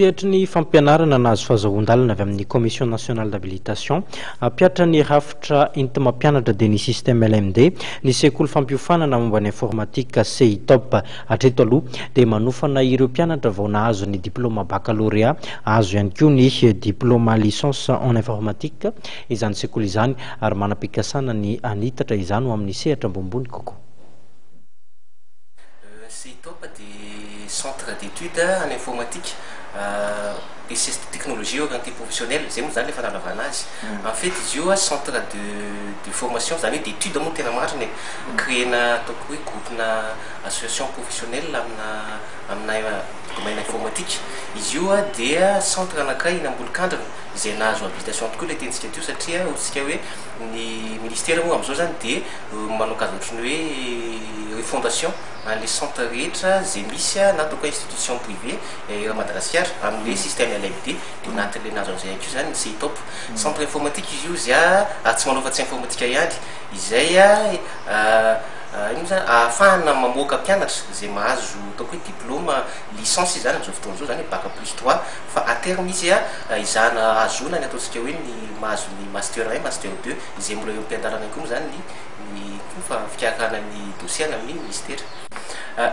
Sehatry ny fampianarana nahazo fahazoan-dalana avy amin'ny Commission nationale d'habilitation hampihatra ny rafitra enti-mampianatra dia ny système LMD ny sekoly fampiofanana momba ny informatique CEITOP. Hatreto aloha dia manofana ireo mpianatra vao nahazo ny diplaoma baccalauréat, azo ihany koa ny diplaoma licence en informatique izany sekoly izany ary manam-pikasana ny hanitatra izany ho amin'ny sehatra ambonimbony kokoa. CEITOP dia Centre d'études en informatique et technologie orientée professionnelle, izay moa izany ilay fanalavana azy. En fait izy io centre de de formation, izany hoe d'études moa no tena marina e. Créer-na ataoko hoe groupe-na association professionnelle amina amina domaine informatique. Izy io dia centre anankiray eny Ambolonkandrina izay nahazo habilitation tokoa ilay tenintsika teo satria hoy-tsika hoe ny ministera moa amin'izao izany dia manao karazana ohatran'ny hoe refondation an'ilay centre rehetra izay misy na ataoko hoe institution privée eran'i Madagasikara amin'ilay système LMD dia anatin'ilay nahazo an'izay ihany koa izany ny CEITOP. Centre informatique izy io izay ary tsy manao afa-tsy informatique ihany izay inona moa izany ahafahana mamoaka mpianatra izay mahazo ataoko hoe diplôme licence izy izany amin'izao fotoana izao izany hoe bac plus trois fa à terme izy ezahana ahazoana ny ataontsika hoe ny mahazo ny master un, master deux izay mbola eo am-piandarana ihany koa moa izany ny ny koa fikarakarana ny dossier any amin'ny ministera.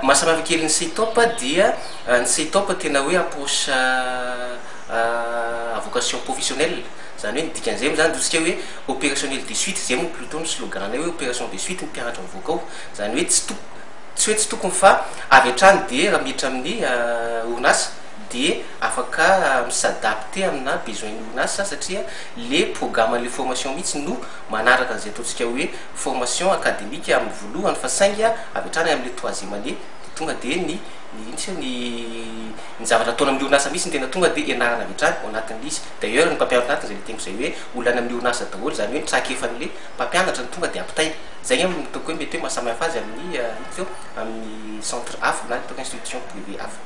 Mahasamihafa kely ny CEITOP dia ny CEITOP tena hoe approche à vocation professionnelle, izany hoe ny dikan'izay moa izany ataontsika hoe opérationnel de suite, izay moa plutôt ny slogan-nay hoe opération de suite ny mpianatra mivoaka ao, izany hoe tsy to- tsy hoe tsy tokony fa avy hatrany dia raha miditra amin'ny orinasa dia afaka mi-s'adapter amina besoin-ny orinasa satria le programme-n'le formation mihitsy no manaraka an'izay ataontsika hoe formation académique amin'ny voalohany fa saingy avy hatrany amin'ilay troisième année dia tonga dia ny ny ino se ny ny zavatra ataona amin'ny orinasa mihitsy no tena tonga dia ianarana avy hatrany ao anatin'ilay izy. D'ailleurs ny mpampianatra anatiny izay le teniko izay hoe olona any amin'ny orinasa daholo izany hoe ny traikefan'ilay mpampianatra no tonga dia ampitaina. Izay angamba no ataoko hoe mety hoe mahasamihafa azy amin'ny ino teo amin'ny centre hafa na ataoko institution privée hafa.